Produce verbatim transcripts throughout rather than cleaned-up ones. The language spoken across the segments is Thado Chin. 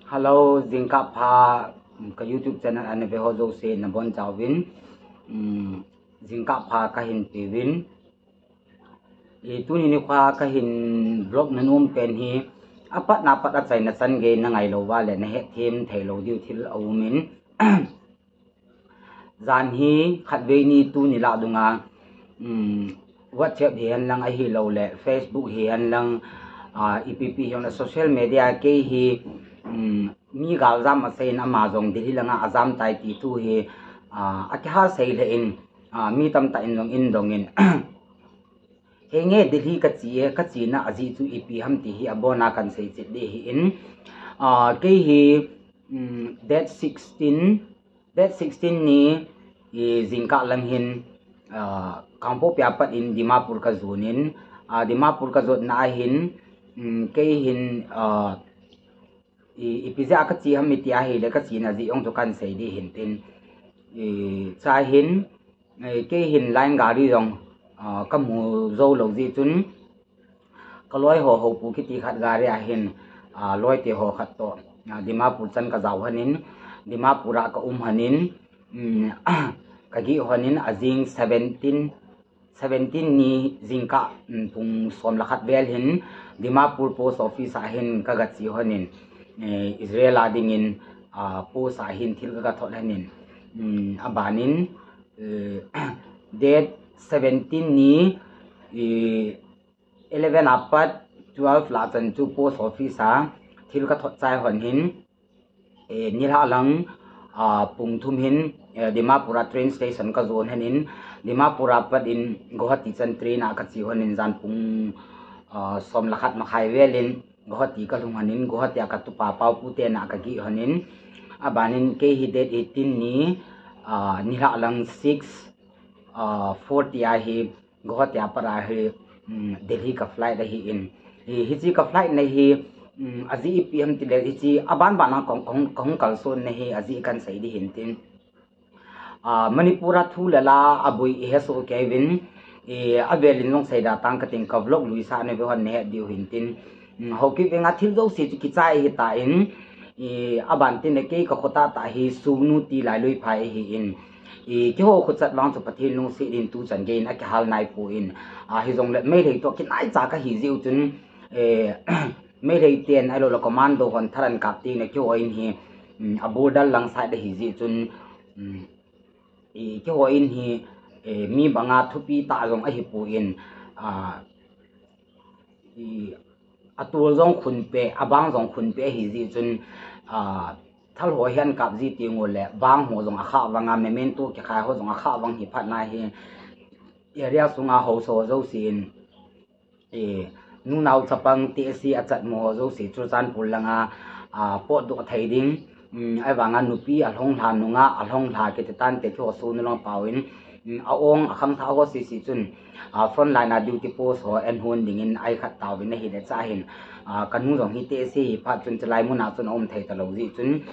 Hello, jingkah pha, ka YouTube channel ana ve ho jouse nabonchauvin, jingkah pha kahin peuvin. Tuni nikho kahin vlog nanom pen hi, apatna pat achaina chan gei nangailou uva le nahetthem theilou diu thil aumin. Jan hi khatvei ni tuni lah dunga WhatsApp hihen lang ahilouleh Facebook hihen lang, ipi pi hijongle social media kei hi mi galjam asei in ama jong Delhi langa ajam tai ti thu hi akiha sei lheh in, mi tamtah in jong in dongin, henge Delhi kache e, kachena ajeh chu ipi ham ti hi abona kahin sei chet ding ahin, kei hi date sixteen, date sixteen ni jingkah lang hin Kangpokpi a pat in Dimapur kajon in, Dimapur kajotna ahin, kei hin ipi jeh a kache ham iti ahile kachena jeh jong chu kahin sei ding ahin tin, chua hin kei hin line gari jong kamu joulou jeh chun, kaloiho Houpu kiti khat gari a hin loite ho khat toh Dimapur chan kajao lhonin, Dimapur a kaum lhonin, kageh lhonin, ajing seventeen, seventeen ni jingkah pung som le khat vel hin Dimapur post office a hin kagache lhonin, Israel a dingin post a hin thil kagathot lhonin, abanin date seventeen ni eleven a pat twelve lah chan chu post office a thil kathot chai lhon hin, nilhah lang pung thum hin Dimapur a train station kajon lhonin, Dimapur a pat in Guwahati chan train a kache lhonin, jan pung som le khat makhai vel in Guwahati kalhung lhonin, Guwahati a katupa Paopu te na kageh lhonin, abanin kei hi date eighteen ni nilhah lang six forty a hi Guwahati a pat a hi Delhi ka flight ahin, hiche ka flight na hi ajeh ipi ham tile hiche aban ban a kahung kalsonna hi ajeh kahin sei ding ahin tin, Manipur a thu le la aboi ihesoh keiyuvin, avel in jong seida tang kating, ka vlog luisah nave hon nahet diu ahin tin, Haokip venga thil jouse chu kichai ahitan, aban tin le kei kakho tahtah hi Sugnu ti Lailui phai ahin, keiho khochat vang chu Pathen lungset in tuchan gei in akihal naipon, hijongle Meitei toh kinaicha kahi jeh u chun, Meitei ten ahiloule commando hon thal ahin kap teng le keiho in hi a border lang side ahi jeh chun, keiho in hi mi banga thupi tah jong ahipon, atol jong khunpeh, abang jong khunpeh ahi jeh chun, thal ho hi ahin kap ji teng ule bang ho jong akhah vang a, memento kikhai ho jong akhah vang hi phatna hi area sunga haosa ho jouse in, nunao chapang tehse achatmo ho jouse Churachandpur langa potdoh thei ding, ahivanga nupi alhonglha, nungah alhonglha kiti tante keiho sonu lang paovin, a-ong akhangthah ho sese chun frontline a duty post ho eihon dingin eikhat taovin ahile chua hin, kanu jong hi tehse hi phat chun chulai muna chun aum thei talou jeh chun,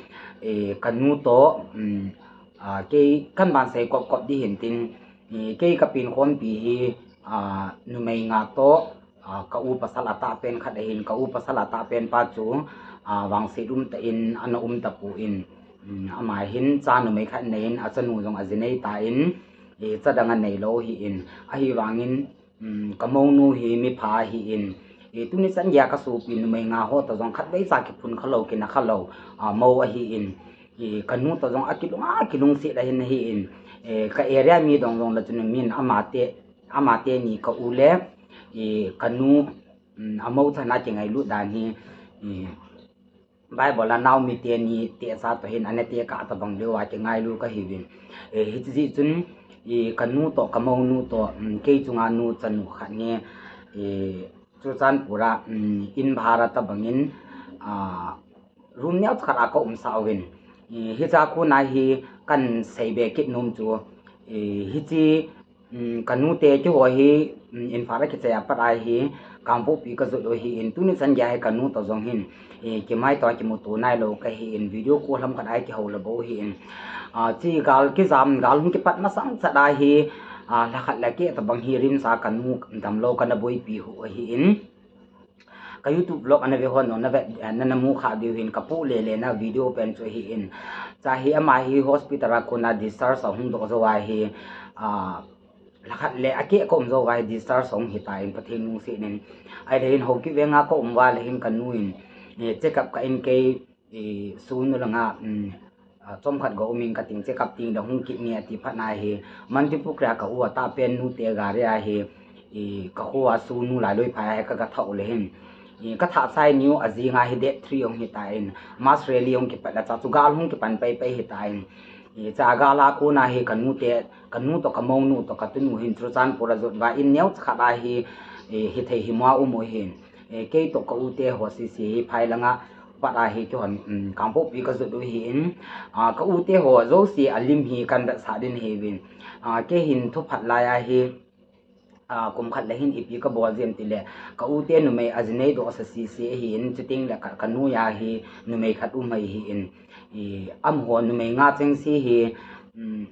kanu toh kei kahin ban sei kopkop ding ahin tin, kei kapenkhompi hi numei nga toh, ka u pasal atahpen khat ahin, ka u pasal atahpen pa chu vangset umtah in ana um tapon, ama hin cha numei khat anei in achanu jong aji neitan, chadang aneilou ahin, ahivangin kamounu hi mipha ahin, tuni chan geia kasopi numei nga ho toh jong khatvei cha kiphun khalou, kina khalou mou ahin, kanu toh jong akilung akilungset ahin ahin, ka area mi dong jongle chun min amate, amateni ka u le kanu, amou chana kingailut dan hi, Bible a Naomi teni tehsa toh hin ana tekah tobang leuva kingailu kahiuvin, hiche jeh chun kanu toh kamounu toh, kei chunga nu chanu khat hi Churachandpur a in bhara tobangin room neocha khat a kaumsah uvin, hichea kona hi kahin seibe kit nom chu, hiche kanute keiho hi Imphal a kichai a pat a hi Kangpokpi kajot u ahin, tuni chan geia hi kanu toh jong hin kimai toh kimuto nailou kahin, video call ham khat a kihou le bou ahin, hiche gal kijam, gal hung kipat masang chat a hi lhakhat le keh tobang hi RIMS a kanu damlou kana boipi u ahin, ka YouTube vlog ana ve ho nong na ve, eh, na, na mu kha diu hin ka pu le le na video pen chu hi in. Cha hi ama hi hospital a kona discharge a hung doh jou a hi, ah, lha khat le a keh ka um jou a hi discharge hung hi ta in Pathen lungset in. Ahile hin Haokip veng a ka um uva le hin ka nu in, eh, check up ka in kei, eh, sunu langa, um, ah, chomkhat ga um in ka ting check up ting da hung kit ni ati phat na hi. Mantripukhri a ka u a ta pen nu te gari a hi, eh, ka kho a sunu Lailoi phai a hi ka ga thau le hin. Eh, ka thah chai niu a jing a hi date three hung hi ta in. Mass rally hung kipat la cha chu gal hung kipan pai pai hi ta in. Eh, cha gal a kona hi ka nu te, ka nu to ka mou nu to ka tunu hin Churachandpur a jot uva in neo cha khat a hi, eh, hi thei hi mo a um u hin. Eh, kei to ka u te ho sisi hi phai langa pat a hi kihon, um, Kangpokpi ka jot u hi in, ah, ka u te ho jouse a lim hi kan vetsah din hi vin. Ah, kei hin thu phat lai a hi, ah, kum khat le hin ipi ka bol jiem ti le, ka u te numei a jinei doh sa sisi hi in, chuting le ka, ka nu a hi numei khat um hai hi in, i, amaho numei nga cheng si hi, um,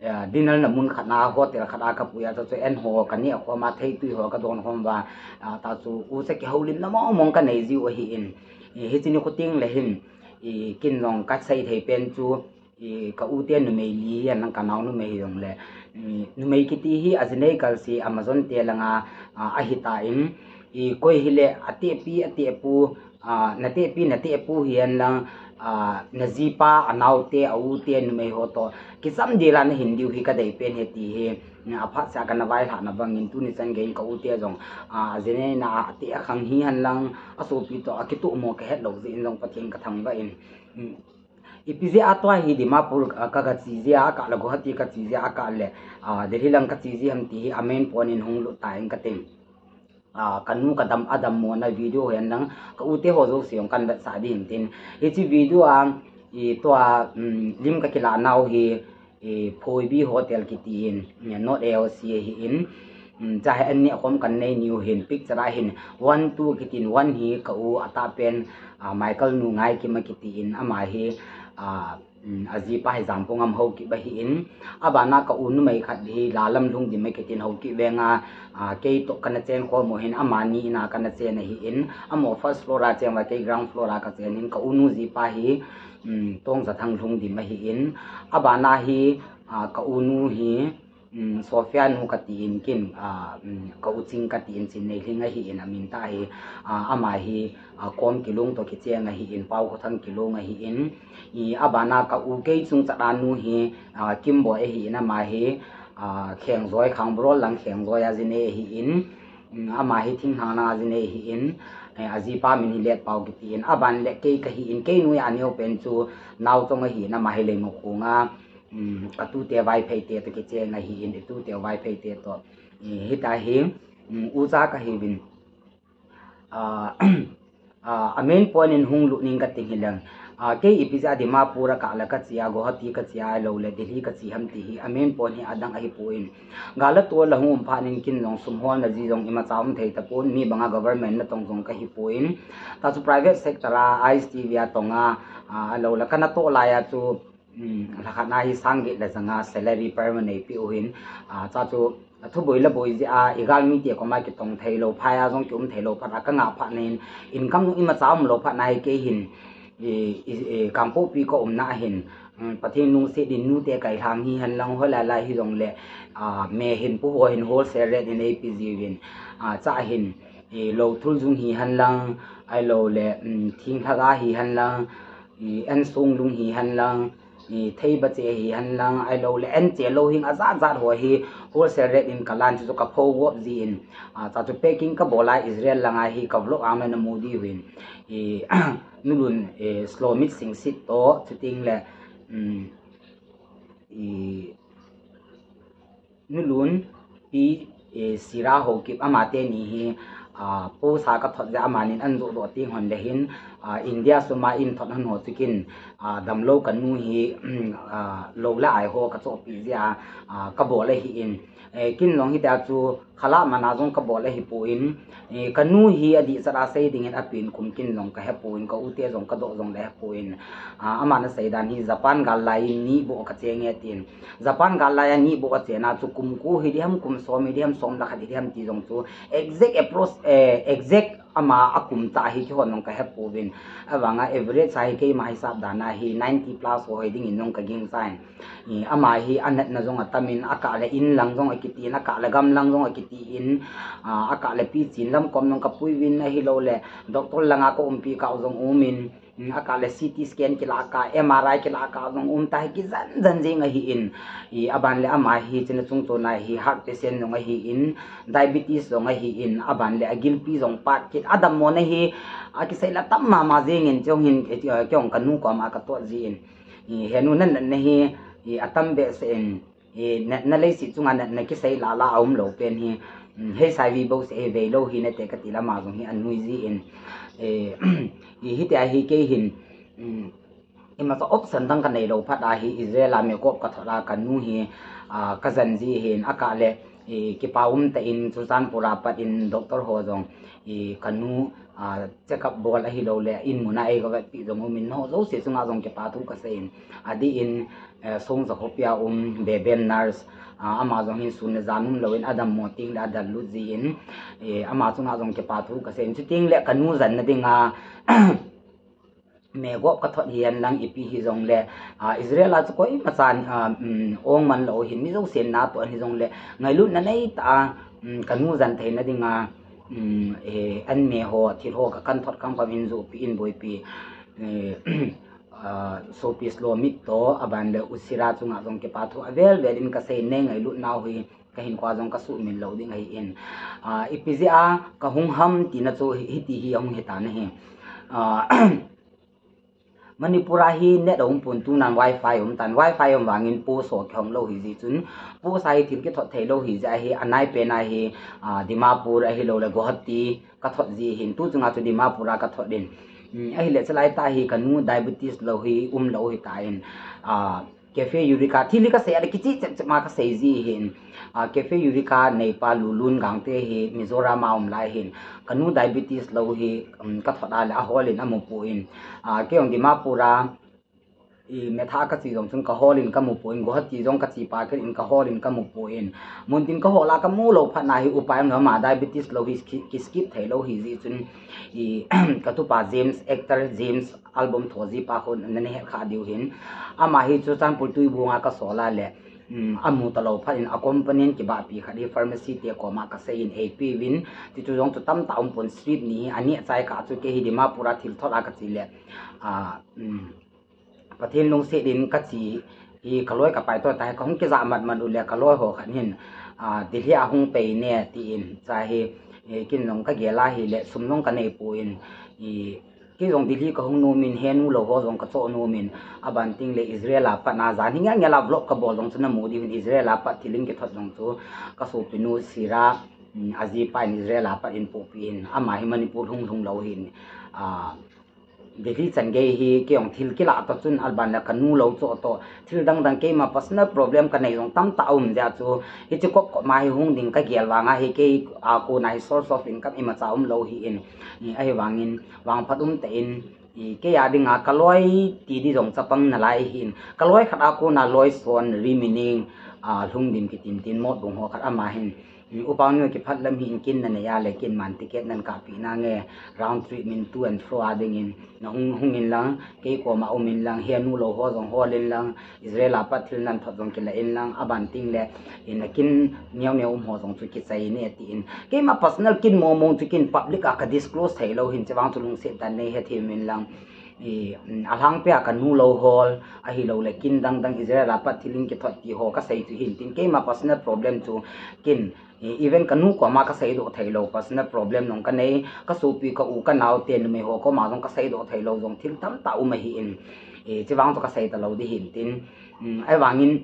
eh, dinner na mun khat na, hotel khat a ka pui a, ta chu en ho, ka ni a khom a, theitui ho ka don khom uva, ah, ta chu u cha kihoulimna mong mong ka nei jiu ahi in. I, hichi ni khuting le hin, i, kin jong ka sei thei pen chu, i, ka u te numei li hi an lang ka nao numei hi jong le, i, numei kiti hi a jinei kal si Amazon te langa, ah, ahi ta in, i, koi hi le a tepi, a tepu, ah, na tepi, na tepu hi an lang, ah, na jipa, a nao te, a u te, numei ho to kicham dil a na hin diu hi ka dei pen hi ti hi, a phat sa ka na vailhah na bang in tuni chan gei in ka u te jong, ah, a jinei na a te a khang hi an lang a sopi to a kitu mo ka het lou jeh in jong Pathen ka thangvah in. Um, ipi jeh a tua hi Dimapur, ah, ka, ka chi jeh a ka le Guwahati ka chi jeh a ka le, ah, Delhi lang ka chi jeh ham ti hi a main point in hung lut ta in ka ting. Ah, ka nu ka dam, a dammo na video hi an lang, ka u te ho jouse jong kan vetsah ding tin. Hichi video a, i tua, um, lim ka kilah nau hi, i Phoibi Hotel kiti in, i North A O C hi in, um, cha hi an ni a khom kan nei niu hin, picture a hin, one, two kiti in, one hi ka u a ta pen, ah, Michael nu Ngaikima kiti in, ama hi, ah, um, a jipa hi Jampong am Haokip ahi in, a bana ka u numei khat hi Lalam Lhungdim a kiti in Haokip veng a, ah, kei to ka na chen khom u hin, amani in a ka na chen ahi in, amaho first floor a chen uva kei ground floor a ka chen in, ka u nu jipa hi, um, Tongjathang Lhungdim ahi in, a bana hi, ah, ka u nu hi, um, Sophia nu ka ti in kin, ah, um, ka u Ching ka ti in Chinneilhing ahi in a min ta hi, ah, ama hi, ah, Kom Kilung to kicheng ahi in, Paokhothang Kilung ahi in, i a bana ka u kei chung chat a nu hi, ah, Kimboi ahi in ama hi, ah, Khengjoi, Khangborol lang Khengjoi a jinei ahi in, um, ama hi Thinglhang lang a jinei ahi in, eh, a jipa min hi Letpao kiti in, a ban le kei ka hi in, kei nu a neo pen chu Naochong ahi in ama hi Leimakhong a, um, ka tute Vaiphei te to kicheng ahi in, i tute Vaiphei te to. I, hita hi, um, u cha ka hi vin. Ah, ah, a main point in hung lut ning ka ting hi leng. Ah, kei ipi jeh a Dimapur a ka la ka chi a, Guwahati ka chi a, lo le Delhi ka chi ham ti hi, a main point hi a dang ahi poi. Gal a tua la hung um phat in kin jong sum hol na ji jong imacha um thei ta pon, mi banga government na tong jong ka hi poi. Ta chu private sector a, I S T V a tong a, ah, lo la ka na to lai a chu, um, lha khat na hi sang get le janga salary per month nei pi u hin, ah, cha chu a thu boi la boi jeh a, i gal mi te koma kitong thei lou, phai a jong ki um thei lou phat a ka ngah phat na hin, income jong imacha um lou phat na hi kei hin, i, i, i, Kangpokpi ka umna hin, um, Pathen lungset in nu te kai lhang hi hen lang hoi lai lai hi jong le, ah, me hin pu ho hin wholesale rate in ei pi ji vin, ah, cha hin, i, lo thul jung hi hen lang, ai lo le, um, thing thlaga hi hen lang, i, en sung lung hi hen lang, i, thei ba che hi hen lang, ai lo le en che lo hing a jat jat ho hi wholesale rate in ka lan chu ka pho gop ji in, ah, cha chu packing ka bol a Israel lang a hi ka vlog ang na na mu di hin, i, nu Lun, i, Slomit Singsit to, chuting le, um, i, Nu Lun, pi, eh, Sira Haokip ama te ni hi, ah, post a ka thot jeh a amanin an joh doh ting hon le hin, ah, India sum a in thot hon ho chu kin, ah, damlou ka nu hi, ah, lou le ai ho ka chohpeh jeh a, ah, ka bol ahi in. Eh, kin jong hitia chu khalah man a jong ka bol ahi poi, eh, ka nu hi adih chat a sei ding in a pen kum kin jong ka he poi, ka u te jong ka doh jong le he poi. Ah, aman asei dan hi Japan gal lai in ni boh ka cheng e tin. Japan gal lai a ni boh a chena chu kum ko hi diham, kum som hi diham, som le khat hi diham ti jong chu exact approach, eh, exact Ama akum tah hi kihon nung kahepouvin. Avanga average a hi keima hisap dan a hi ninety plus ho hiding in nung kagingchan. Ama hi anatna jong atamin, akah le in lang jong akitin, akah le gam lang jong akitin, akah le pichin lam kom nung kapuivin ahiloule doctor langa kaumpi kah jong umin, akah le C T scan kilah kah, M R I kilah kah jong um tahi, kijan jan jeng ahin. Aban le ama hi chuna chungchona hi heart patient jong ahin, diabetes jong ahin, aban le agilpi jong pat kit, adammona hi akisei la tam mama jengin, chujong hin kihong kanu koma katot jin. Henu, nanatna hi atam behseh in, natna leiset chunga natna kisei lah lah aumlou pen hi, H I V bouseh hi veilou hi nate kati le ama jong hi anui jin. Hitia hi kei hin imacha option dang kaneilou phat a hi Israel a megop kathot a kanu hi kajan ji hin, akah le kipa umtah in Churachandpur a pat in doctor ho jong kanu check up bol ahiloule in muna eigavetpeh jong umin, nangho jouse chunga jong kipa thu kasei in, adih in Songja khopia um Bebem nurse, ama jong hin sun le jan umlouvin adammo tengle adallut jin, ama chunga jong kipa thu kasei in, chutengle kanu janna dinga megop kathot hihen lang ipi hijongle, Israel a chu koimachan ong manlou hin, mi jousen natoh hijongle ngailutna neitah a kanu jan theina dinga anme ho, thil ho kakan thot khamkham in, johpeh in, boipeh, sopis lomit toh aban le Usira chunga jong kipa thu avel vel in kasei, neingailutnau hi kahinkhoa jong kasuhmil lou ding ahin. Ipi jeh a kahung ham tina chu hiti hi ahung hitan ahi. Manipur a hi net aumpon, tunan wifi umtan, wifi um vangin post ho kihong lou hijeh chun, post a hi thil kithot theilou hijeh a hi anaipen a hi Dimapur ahiloule Guwahati kathot ji hin, tu chunga chu Dimapur a kathot in. Ahile chulaitah hi kanu diabetes lou hi umlou hitan, Cafe Eureka thil hi kasei a le kicheh chep chep ma kasei ji hin. Cafe Eureka neipa Lulun Gangte hi Mizoram a um lai hin, kanu diabetes lou hi kathot a le ahol in amupon, kei jong Dimapur a metha kache jong chun kahol in kamupon, Guwahati jong kachepa kit in kahol in kamupon, muntin kahol a kamulou phatna hi upai umlou, ama diabetes lou hi ki skip theilou hijeh chun, katupa James, actor James, album tho jipa khu nana het kha diu hin, ama hi Churachandpur Tuibong a kasol a le amu talou phat in acompany in kibahpi khat hi pharmacy te koma kasei in eipeuvin, tichu jong chu tamtah umpon, strip ni hi aneh chai kah chu kei hi Dimapur a thil thot a kache le Pathen lungset in kache hi, kaloi kapai toh tahi, kahung kijah matmat u le kaloi ho khat hin Delhi a hung pei ne tin, cha hi kin jong kagel a hile sum jong kaneipon, kei jong Delhi kahung nomin, henu lou ho jong kachoh nomin, aban tengle Israel a pat na jan hi ngel ngel a vlog kabol jong chu namu diu hin, Israel a pat thil in kithot jong chu kasopinu Sira, ajipa in Israel a pat in pohpeh in, ama hi Manipur hung lhung lou hin, Delhi chan gei hi kei jong thil kilah toh chun aban le kanu lou choh toh, thil dang dang keima personal problem kanei jong tamtah aum jeh a chu, hiche kop kop ma hi hung ding kagel vanga hi kei a kona hi source of income imacha umlou hin, ahivangin vangphat umtah in kei a dinga kaloi ti di jong chapang nalai hin, kaloi khat a kona loi son, ri mining, lhung dim kitin tin, Motbung ho khat ama hin, Upangnu, kiphat lam hi in kin nanei a le kin man ticket nan kahpeh nange, round trip min to and fro a dingin nahung hung in lang, kei koma um in lang, henu lou ho jong hol in lang, Israel a pat thil nan thot jong kila in lang, aban tengle in akin neo neo um ho jong chu kichai ne tin, keima personal kin mong mong chu kin public a kadisclose theilou hin, chuvang chu lungset tah in neihethem in lang, alhangpia kanu lou hol ahiloule kin dang dang Israel a pat thil in kithot ti ho kasei chu hin tin, keima personal problem chu kin, even kanu koma kaseidoh theilou personal problem jong kanei, kasopi ka u kanao te numei ho koma jong kaseidoh theilou jong thil tamtah um ahin, chuvang chu kasei talou di hin tin, ahivangin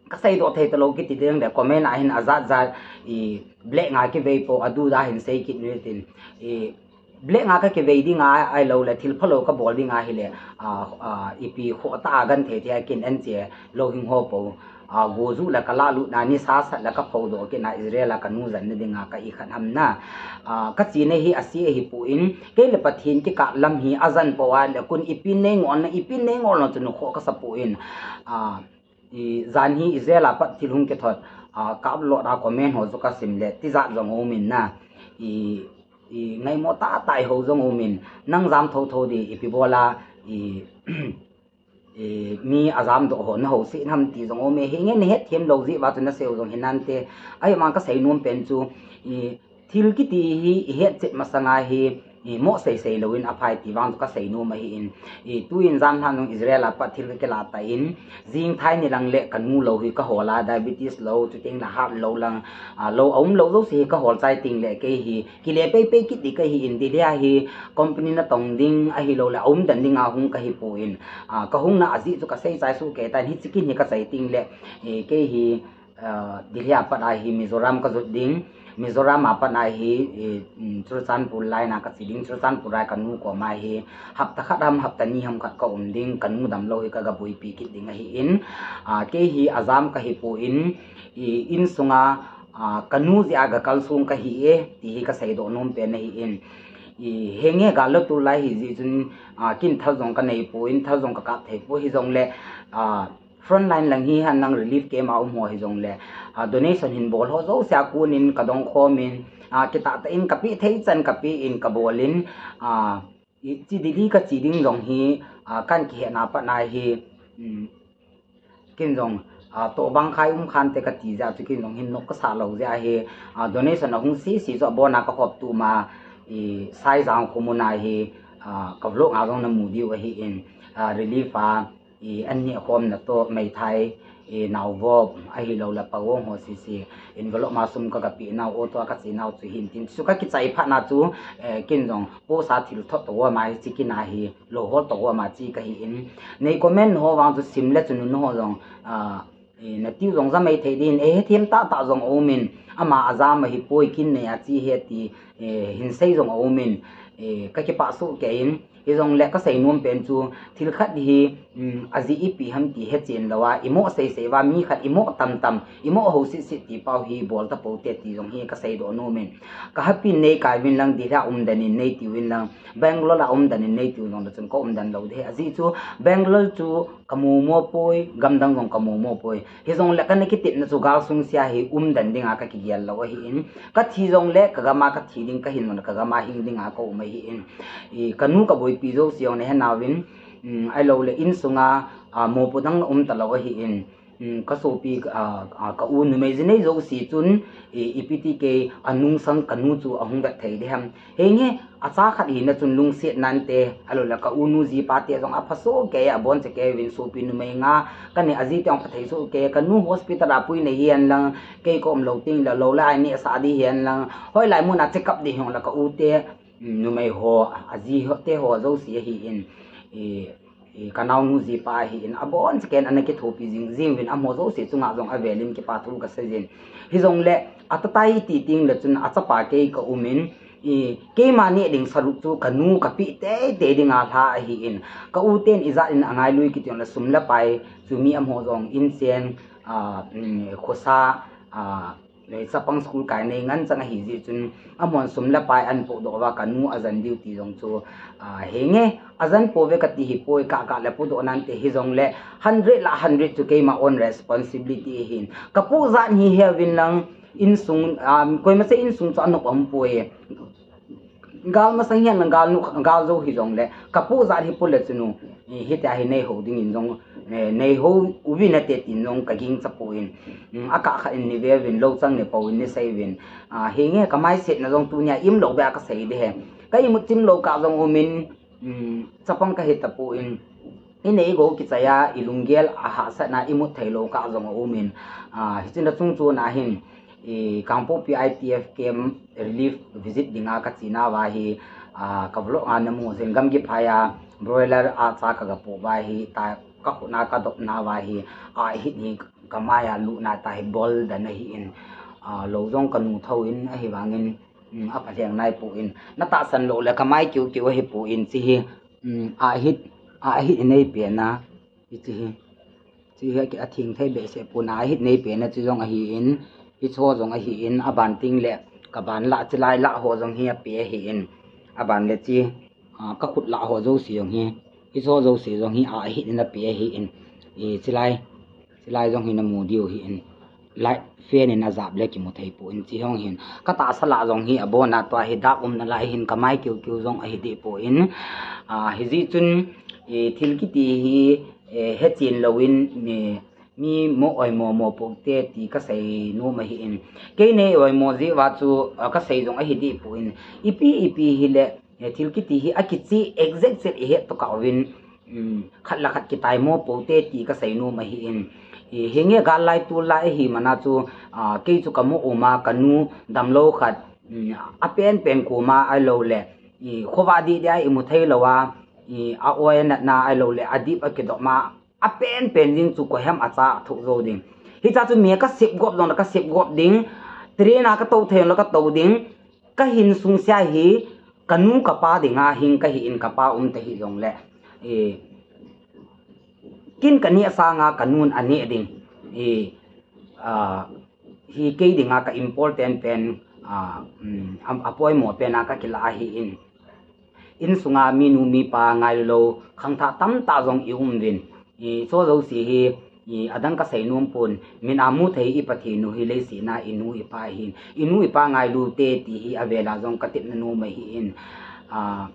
kaseidoh thei talou kiti ding le comment a hin ajat jat, black nga kivei po, adu da hin sei kit ni tin, black nga kakivei dinga ahiloule thil phalou kabol dinga hile, ipi khoh tah a genthei thei a kin anche louhing ho po, gojuh le kalahlut na, nisa sat le kaphoudoh kit na, Israel a kanu janna dinga ka ikhat hamna, kachena hi ase ahipon, kei le Pathen kikah lam hi ajan pou a le kun ipi neingol na, ipi neingol na chu nukhoh kasapon, jan hi Israel a pat thil hung kithot ka upload a comment ho chu kasim le tijat jong aumin na, i, ngaimo tah tah i ho jong umin, nang jam thotho di ipi bola, i, i, mi ajam doh ho na ho si nam ti jong ume, hi nge ni het them lo ji va chu na seu jong hinante, ai mang ka sei nom pen chu, i, thil kiti hi, i het chet masanga hi, i, mo sei sei lo in aphai ti vang chu ka sei nom ahi in, i, tuin jan han jong Israel a pat thil ka kila ta in, jing thai ni lang le ka nu lo hi ka hol a, diabetes lo, chuteng le heart lo lang, a, lo a um lo jouse hi ka hol chai ting le kei hi, kile pei pei kit di ka hi in, Delhi a hi company na tong ding ahi lo le, a um dan ding a hung ka hi pu in, a, ka hung na a ji chu ka sei chai su ke ta in, hi chikin hi ka chai ting le, e, kei hi, a, Delhi a pat a hi Mizoram ka jot ding, Mizoram a pat a hi, e, um, Churachandpur lai na ka chi ding, Churachandpur a ka nu ko ma hi, hapta khat ham, hapta ni ham khat ka um ding, ka nu dam lo hi ka ga bui pi kit ding ahi in, a, kei hi a jam ka hi pu in, i, in sunga, a, ka nu ji a ga kal sung ka hi e, ti hi ka sei doh nom pen ahi in. I, henge gal lo tu lai hi ji chun, a, kin thal jong ka nei pu in, thal jong ka kap thei pu hi jong le, a, front line lang hi han lang relief camp a um ho hi jong le, a, donation hin bol ho jouse a kun in ka dong khom in, a, kita ta in ka pi thei chan ka pi in ka bol in, a, i, chi Delhi ka chi ding jong hi, a, kan ki he na pat na hi, um, kin jong, a, to bang khai um khan te ka ti ja chu kin jong hin nok ka sa lo ja hi, a, donation a hung si si jo bona ka hop tu ma, i, Saijang khu mun a hi, a, ka vlog a jong na mu diu ahi in, a, relief a, i, an ni khom na to mei thai, i, nau vo, ahi lo la pa wo ho si si, envelope ma sum ka ka pi nau o to ka chi nau chu hin tin, chu ka ki chai pha na chu, e, kin jong, po sa thil thot to wa ma hi chi kin a hi, lo hol to wa ma chi ka hi in, nei comment ho vang chu sim le chu nu ho jong, a, e, na tiu jong ja mei thei din, e, he them ta ta jong o min, ama a ja ma hi poi kin nei a chi he ti, e, hin sei jong o min, e, ka ki pa su ke in, Hi jong le ka sei nom pen chu, thil khat hi, um, a ji ipi ham ti he chen lo a, i mo sei sei va, mi khat i mo tam tam, i mo ho sit sit ti pau hi bol ta po te ti jong hi ka sei doh nom in. Ka happy nei kai vin lang Delhi a um dan in nei ti vin lang, Bangalore a um dan in nei ti jong da chun ka um dan lo de. A ji chu, Bangalore chu ka mu mo poi, gamdang jong ka mu mo poi. Hi jong le ka na ki tip na chu gal sung sia hi um dan ding a ka ki gel lo ahi in. Ka thi jong le ka gam a ka thi ding ka hin jong le ka gam a hing ding a ka um ahi in. I, ka nu ka boipi jouse jong na he nau vin, um, ai lo le in sunga, a, mopo dang na um ta lo ahi in, um, ka sopi, a, a, ka u numei ji nei jouse chun, i, ipi ti ke a nung sang ka nu chu a hung vet thei de ham. Henge, a cha khat hi na chun lungset nan te, ai lo le ka u nu ji pa te jong a pha so ke a bon che ke vin sopi numei nga, ka ni a ji te jong pha thei so ke, ka nu hospital a pui na hian lang, kei ka um lo ting le lo le ai ni sa di hian lang, hoi lai mun a check up di hiong le ka u te, numei ho, a ji ho te ho jouse ahi in, i, i, ka nau nu ji pa ahi in, a bon che ken a na ki thopi jing jing vin a mo jouse chunga jong a vel in ki pa thu ka sei jin. Hi jong le, a ta tai ti ting le chun a cha pa kei ka um in, i, kei ma ni ding sa ru chu ka nu ka pi te te ding a hla ahi in, ka u ten i ja in a ngai lui ki tiang le sum le pai, chu mi a mo jong in chen, a, um, khosa, a, Nei chapang school kai nei ngan chang ahi ji chun, a mon sum le pai an po doh va ka nu a jan diu ti jong chu, a, henge, a jan po ve ka ti hi poi ka ka le po doh nan te hi jong le, hundred la hundred chu keima own responsibility hin. Ka po jan hi he vin lang in sung, um, koima se in sung chu a nok om poi. Gal masang hian lang gal nu, gal jo hi jong le, ka pu jat hi pu le chunu, i, hiti a hi nei ho ding in jong, eh, nei ho uvin a te tin jong ka ging cha pu in, mm, a ka kha in ni ve vin lo chang ni po in ni sei vin, a, hi nge ka mai set na jong tu nia im lo be a ka sei de he. Ka imut chim lo ka jong umin, mm, chapang ka hi ta pu in, i nei go ki chaya, i lunggel a hahsatna i mut thei lo ka jong a um in, a, hi chin a chung chu na hin, i, Kangpokpi I T F camp relief visit dinga ka china va hi, a, ka vlog a na mu jin gam gi phai a broiler a cha ka ga pu va hi ta ka khut na ka dop na va hi, a, hit hi ka mai a lu na ta hi bol da na hi in, a, lo jong ka nu tho in a hi vang in, mm, a pha leng nai pu in na ta san lo le ka mai kiu kiu a hi pu in chi hi, mm, a hit, a hit nei pe na. Hichi hi, chi hi a thing thei behseh puna a hit nei pen a chi jong ahi in, hicho jong ahi in, a ban ting le ka ban lah chi lai lah ho jong hi a pe ahi in, a ban le chi, a, ka khut lah ho jouse jong hi, hicho jouse jong hi a hit in a pe ahi in, i chi lai, chi lai jong hi na mu diu hi in. Light fan in ajap le kimu thei poi, hiche hung hin. Ka tahsa lah jong hi abon a tua hi dark umna lai hin ka mai kiu kiu jong ahi deh poi. Ah, hijeh chun, eh, thil kiti hi, eh, hechen louvin, eh, mi mo oimo mo poute ti ka sei nom ahin. Kei nei oimo jeh uva chu, ah, ka sei jong ahi deh poi. Ipi, ipi hile, eh, thil kiti hi akiche exact set ihet tokah uvin, um, khat le khat kitaimo poute ti ka sei nom ahin. Eh, hinge gal lai tul lai ahi mana chu, ah, kei chu ka mo uma ka nu damlou khat, um, apen pen koma ahilou le, eh, khovah dih dih a imu thei lou a, eh, a oi a natna ahilou le, adip akidop ma, apen pen ding chu koiham acha thuk jou ding. Hicha chu mi ka sep gop jong le ka sep gop ding. Train a ka tou thei jong le ka tou ding. Ka hin sung sia hi ka nu ka pa dinga hing ka hi in ka pa um ta hi jong le. Eh, kin ka neh sanga ka nun aneh ding. Eh, ah, hi kei dinga ka important pen, ah, um, a, apoimo pen a ka kila ahi in. Insunga minu mipa ngailu lou khangthah tamtah jong i um uvin. I, chu jouse hi, i, adang ka sei nom pon, min a mu thei i Pathen u hi leiset a i nu i pa ahin. I nu i pa ngailu te ti hi avel a jong ka tepna nom ahin. Ah,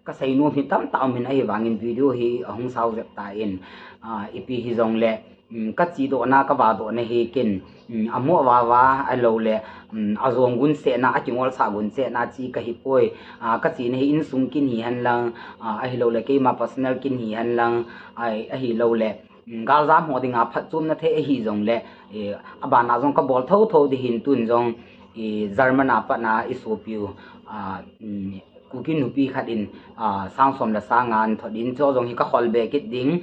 ka sei nom hi tamtah um in ahivangin video hi ahung sao jep tan. Ah, ipi hi jong le, um, ka chedohna, ka vahdohna hi ken, um, amo vava ahilou le, um, ajong gunsetna, akingolsah gunsetna chi ka hi poi. Ah, ka chena hi insung kin hi hen lang, ah, ahilou le keima personal kin hi hen lang, ai, ahilou le, um, galjam ho dinga phatchomna thei ahi jong le, eh, abana jong ka bol thotho ding hin tun jong, eh, German a pat na i sopiu, ah, um, Kuki nupi khat in, ah, sang som le sang nga an thot in, chu jong hi ka hol be kit ding,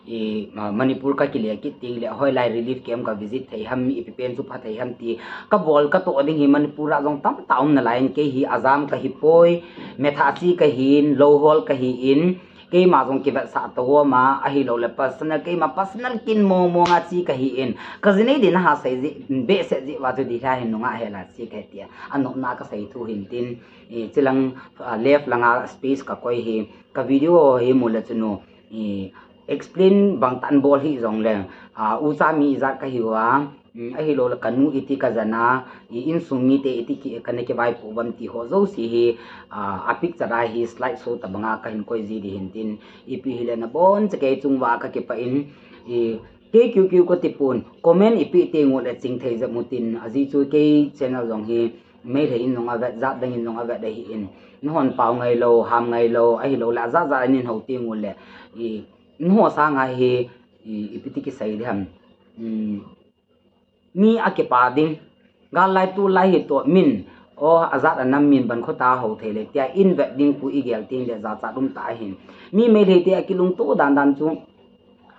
i, ah, Manipur ka kile kit ding le, hoilai relief camp ka visit thei ham, ipi pen chu pha thei ham ti, ka bol ka toh ding hi Manipur a jong tamtah um nalai in, kei hi ajam ka hi poi, metha chi ka hin, lou hol ka hi in, keima jong kivetsah to ma, ahilou le personal, keima personal kin mong mong a chi ka hi in, ka jinei din a ha sei ji, behseh ji uva chu di hla hin nunga hela chi ka hi tia, anopna ka sei thu hin tin, i, chilang, ah, left langa space ka koi hi, ka video hi mu le chun u, i, explain bang tan bol hi jong le, ah, ucha mi ijat ka hi uva, um, ahilou le ka nu iti ka jana, i, insung mite iti ki, ka na kivaipoh uvam ti ho jouse hi, ah, a picture a hi slide show tabanga ka hin koi ji di hin tin, ipi hile nabon cha kei chung uva ka kipah in, i, kei kiu kiu ka ti pon, comment i pe teng u le ching thei jep u tin, ajeh chu kei channel jong hi, Meitei in jong avet, jat dang in jong avet ahi in. Nahon pao ngai lou, ham ngai lou, ahilou le, ajat jat in in ho teng u le. I, naho sanga hi, i, ipi ti kisei di ham. Um, mi akipa ding. Gal lai tul lai hi toh min. O, ajat anam min ban khota ho thei le. Tia in vet ding khu i gel teng le jachat um ta ahin. Mi Meitei te akilungto dan dan chu.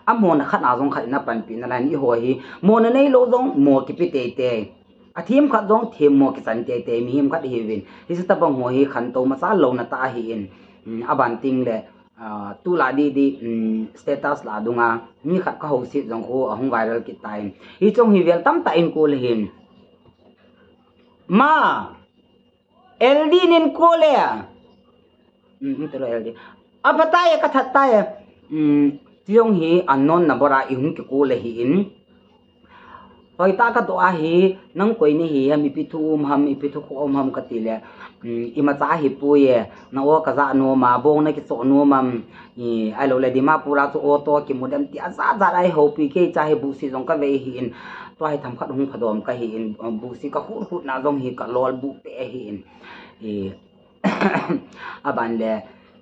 Amona khat a jong khat in apanpi nalai in, i ho hi. Mona neilou jong mo kipe tei tei. Athem khat jong them mo kichan tei tei, mihem khat ihi uvin. Hiche tabang ho hi khantou masa louna tah ahi in, um, aban teng le, ah, tulai di di, um, status lah dunga, mi khat ka houset jong khu ahung viral kit tan. Hiche jong hi vel tamtah in kol ahin. Ma, L D nin kol e. Um, um, tero L D. Apha tai, ka that tai. Um, ti jong hi unknown number a i hung kikol ahi in. Hoitah ka toh ahi, nang koi nahi ham, ipi thu um ham, ipi thu kho um ham ka ti le. Um, imacha hi poi e, na o ka ja nom a, bong na kicho nom am, i, ahilou le Dimapur a chu auto kimu dem ti ajat jat a i houpi kei cha hi buhsi jong ka vei ahi in. Tua hi themkhat hung phadom ka hi in, buhsi ka hut hut na jong hi ka lol buh pe ahi in. I, aban le,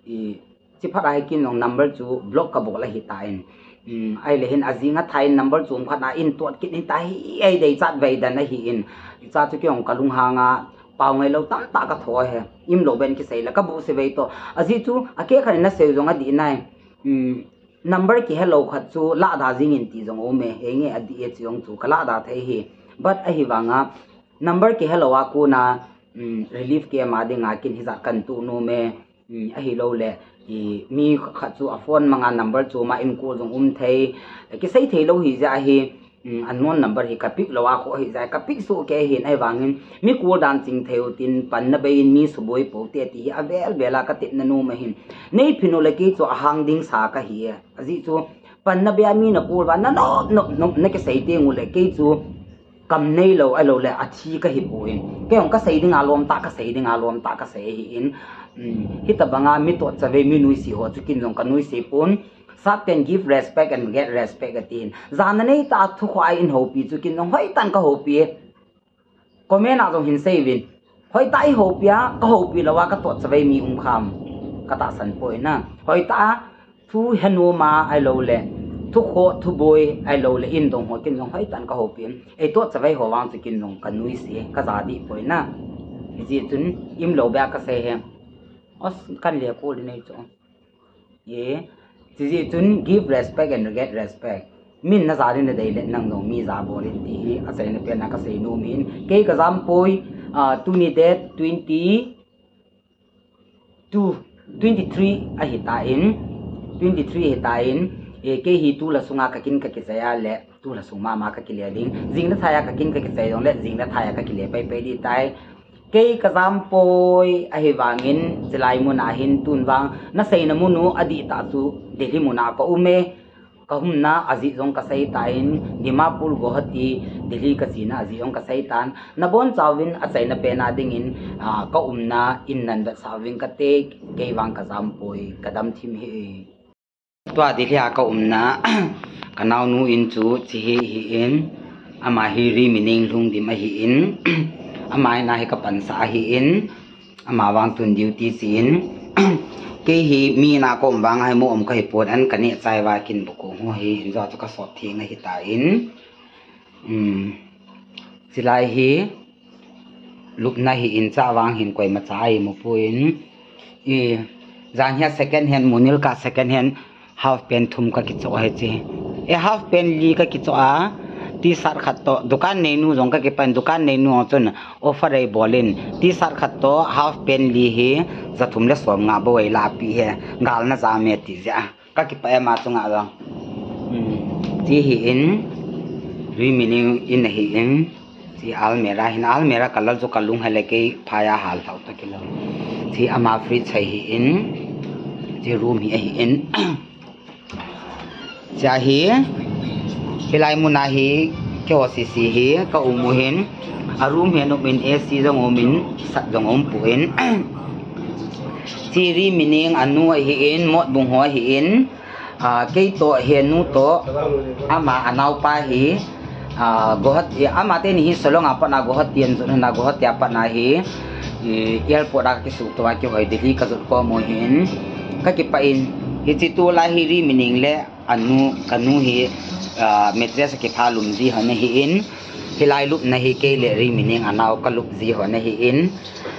i, Chiphat a hi kin jong number chu block ka bol ahi tan. Um, ahile hin ajing a tha in number chu um khat a in tuat kit in ta hi, ei dei chat vei dan ahi in. Cha chu kei jong ka lunghang a pao ngai lou tamtah ka tho e. Im lou ben kisei le ka buhsi vei toh. Ajeh chu akeh khat in asei jong adih nai. Um, number kihelou khat chu lahda jing in ti jong um e. Henge adih e chi jong chu ka lahda thei hi. But ahivanga number kihelou a kona, um, relief camp a dinga kin hijat kan tu nom e. Um, ahilou le, i, mi khat chu a phone manga number chu ma in call jong um thei, kisei thei lou hi jeh ahi, um, unknown number hi ka pick lou a kho hi jeh a ka pick soh kei hin ahivangin mi call dan ching thei u tin panna bei in mi suboi pou te ti hi avel vel a ka tepna nom ahin. Nei phin u le kei chu ahang ding sa ka hi e. Ajeh chu panna bei a mi na call uva na nop nop nop na kisei teng u le kei chu kam neilou, ahilouleh athi kahi poi. Kei jong kasei dinga lom tah, kasei dinga lom tah, kasei ahin. Um, hitabanga mi tohchavei, mi nuisat ho chu ken jong kanuisat pon. Sapten give respect and get respect atin. Jana neitah a thu khoa eihoupi chu ken jong hoitah in kahoupi. Comment a jong hin seiuvin. Hoitah a eihoupi a, kahoupi louva katohchavei mi um kham. Katahsan poi na. Hoitah a thu henom a ahilouleh, thu khoh, thu boi ahilouleh, eidong ho ken jong hoitah in kahoupi. Eitohchavei ho vang chu ken jong kanuisat, kaja dih poi na. Hijeh chun, imlou beh a kasei e. Os, kan le ko le nei chu. E, hijeh chun give respect and get respect. Min naja ding nadei le nang jong mi ja bol in ti hi achaina pen a kasei nom in. Kei kajam poi, ah, tuni date twenty, two, twenty-three ahitan, twenty-three ahitan, e, kei hi tulha sunga kakin kakichai a le, tulha sung mama kakile ding. Jing lhathai a kakin kakichai jongle, jing lhathai a kakile paipai ding tai. Kei kajam poi ahivangin, chulai mun a hin tun vang, naseina mun u adihtah chu Delhi mun a kaum e. Kahumna ajeh jong kasei tan, Dimapur, Guwahati, Delhi kachena ajeh jong kasei tan. Nabonchauvin achaina pen a dingin, ah, kaumna in nan vetsah uving kate, kei vang kajam poi, kadam thim hih e. Tua Delhi a kaumna, kanaonu in chu hiche hi ahin, ama hi Rimining Lhungdim ahin, ama in a hi kapansah ahin, ama vang tun duty chen. Kei hi mi in a kaum vang a hi mo um kahi pon, an kaneh chai uva kin bu ko ho hi in jo chu kasop theng ahitan. Um, chulai hi lupna ahin, cha vang hin koimacha eimu pon. I, jan hia second hand, Munilka second hand half pant thum kakichoh ahi che. E, half pant li kakichoh a, T-shirt khat toh, dukan neinu jong kakipah in, dukan neinu jong chun offer eibol in, T-shirt khat toh half pant li hi, ja thum le som nga bou eilah peh e, gal najam e ti jeh a. Kakipah e ama chunga jong. Hmm. Hiche hi in, Rimining in ahin, hiche almirah hin, almirah colour chu kalung hile kei phai a hal lhau toh kilou. Hiche ama fridge ahin, hiche room hi ahin. Hiche hi, hilai mun a hi, keiho sese hi, kaum u hin, a room hi anop in, A C jong um in, sat jong um pon. Hiche Rimining anu ahin, Motbung ho ahin, ah, kei toh, henu toh, ama anaopa hi, ah, Guwahati, ama teni hi Shillong a pat na Guwahati an jot na, Guwahati a pat na hi, i, airport a kisuto a keiho hi Delhi kajot khom u hin, kakipah in, hiche tulai hi Rimining le anu, kanu hi, ah, mattress a kipha lum ji hon ahin, hilai lupna hi kei le Rimining anao kalup ji hon ahin,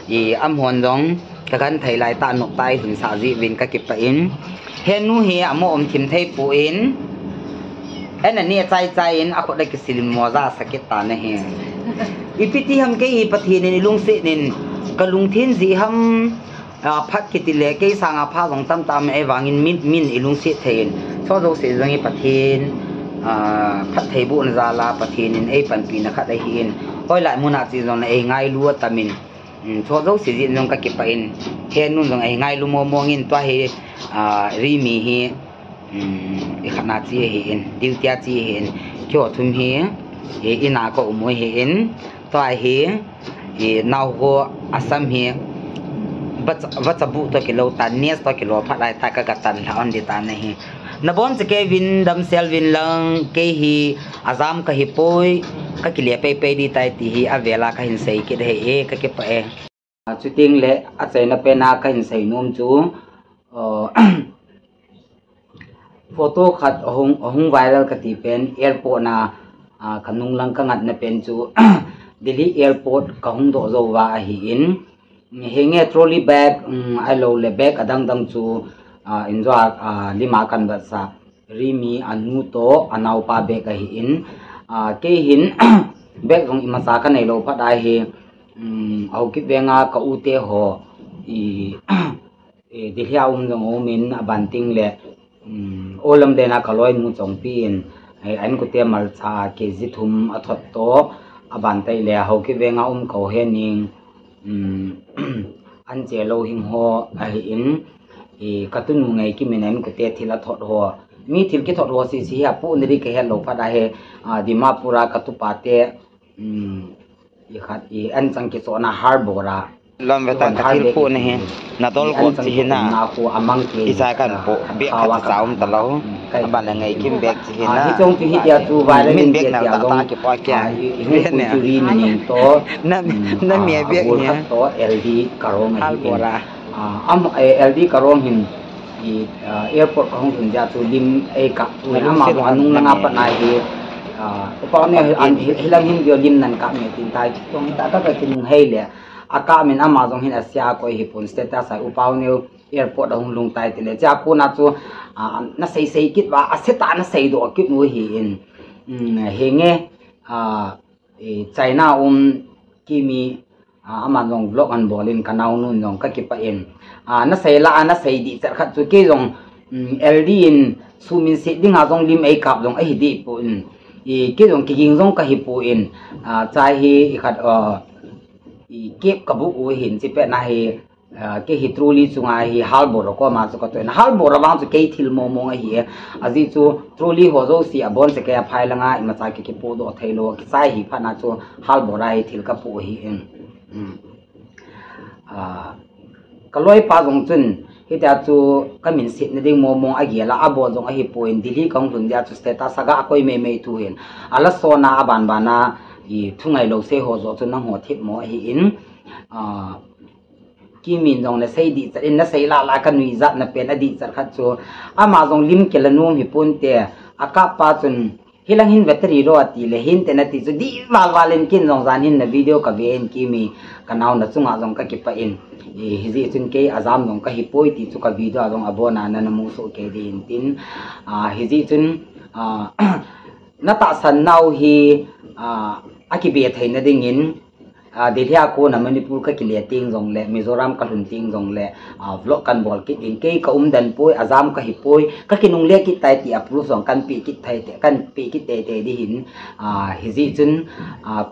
i, amahon jong, kagenthei lai tah nop tah a eihin sah ji uvin kakipah in. Henu hi amo um thim thei pon, ana neh chai chai in akhut a kisilim moja asah kit tan ahi. Ipi ti ham kei hi Pathen in ilungset in kalungthim jeh ham, ah, phat kiti le kei sanga pha jong tamtah um e, ahivangin min, min ilungset thei in. Chu jouse jong hi Pathen, ah, phattheibohna jal a Pathen in eipanpina khat ahin. Hoilai mun a che jongle eingailu atam in. Um, chu jouse jeh in jong kakipah in, henu jong eingailu mong mong in tua hi, ah, Rimi hi, um, ikhat na che ahin, duty a che ahin, keiho thum hi, i, in a kaum u ahin, tua hi, i, nao ho Assam hi, vacha, vacha bu toh kilou tan, nest toh kilou phat lai tah kagatan lha on ding tan ahi. Nabonchauvin, damsel uvin lang, kei hi ajam kahi poi, kakile paipai ding tai ti hi avel a kahin sei kit ahi e, kakipah e. Chuteng le achaina pen a kahin sei nom chu, uh, photo khat ahung, ahung viral kati pen, airport na, ah, kanung lang kangatna pen chu, Delhi airport kahung doh jou uva ahin, hinge trolley bag, um, ahilou le bag adang dang chu, ah, in jo a, ah, lim a kan vetsah. Rimi anu toh anaopa bag ahin, ah, kei hin bag jong imacha kanei lou phat a hi, um, Haokip veng a ka u te ho, i, eh, Delhi a um jong um in, aban teng le, um, Olam den a ka loinu chongpi in, eh, an kute malcha K G thum athot toh, aban teng le Haokip veng a um ka u Hening, um, an che lou hing ho ahin, i, ka tunu Ngeikim in an kute thil athot ho. Mi thil kithot ho sisi hi apoh na ding kahet lou phat a hi, ah, Dimapur a ka tupa te, um, i khat i an chang kichona harbor a. Lom ve tan ka thil pu na hi. Na dol ko chi hi na. Isa kan pu bia khat cha um ta lo. Ban la ngai kim bek chi hi na. Hi chong chu hi dia chu viral min bek na ta ki pa kya. Hi ni to. Na na mi bek ni. To L D Karong harbor a. Am L D Karong hin i airport ka hung lhun dia chu lim ei kap. Ama anung langa pat na hi. Upa ne hilang hin dia lim nan kap me tin tai. Tong ta ka ka kinung hei le. A kap min ama jong hin asia koi hi pun status a upa ne airport a hung lhung tai ti le. Cha ko na chu na sei sei kit va a se ta na sei do kit nu hi in. Henge China um Kimi ama jong vlog an bol in ka naunu jong ka kipah in. Na sei la a na sei di chat khat chu kei jong L D in sumin se ding a jong lim ei kap jong ahi di pu in. Kei jong kiging jong ka hi pu in. Chai hi i khat i kep ka bu u hin chi pe na hi Kei hi trolley chunga hi harbor a koma chu ka toina. Harbor a vang chu kei thil momong ahi e. Ajeh chu trolley ho jouse abon se kei a phai langa imacha kei kipodoh thei lou. Kichai hi phatna chu harbor a hi thil ka po hi in. Ka loipa jong chun hitia chu ka min setna ding momong agel a, abol jong ahi poi in Delhi ka hung lhun dia chu status aga koi meimei thu hin. Ala sona aban bana i thungai lou se ho jo chu nangho thip mo ahi in. Kimin jong na sei di chat in na sei la la ka nui jat na pen a di chat khat chu ama jong lim kila nom hi pun te a kap pa chun hilang hin vetari lo ati le hin te na ti chu di val val in kin jong jan hin na video ka ve in Kimi ka nau na chunga jong ka kipah in hi ji chun kei a jam jong ka hi poi ti chu ka video a jong a bona na na mu so kei di in tin hi ji chun na tahsan nau hi a kibe thei na ding in Delhi a kona Manipur ka kile ting jong le Mizoram ka lhun ting jong le vlog kan bol kit ding kei ka um dan poi a jam ka hi poi ka kinung le kit tai ti a proof jong kan pi kit thei te kan pi kit te te di hin hi ji chun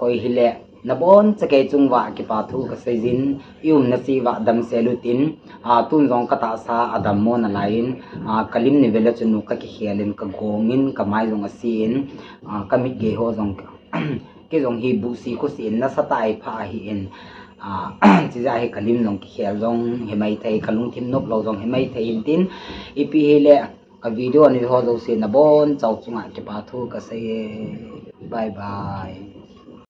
koi hi le na bon cha kei chung va kipa thu ka sei jin i um na chi va dam se lu tin tun jong ka tahsa a dam mo na lai in ka lim ni vele chun nu ka kikhel in ka gong in ka mai jong a si in ka mit gei ho jong Kei jong hi busi khusi in nasa tai pha ahi in. Chija hi ka lim jong kikhel jong hi mai thei ka lungthim nop lou jong hi mai thei in tin. Ipi hi le ka video ni ho jouse na bon chau chunga kipa thu ka sei. Bye bye.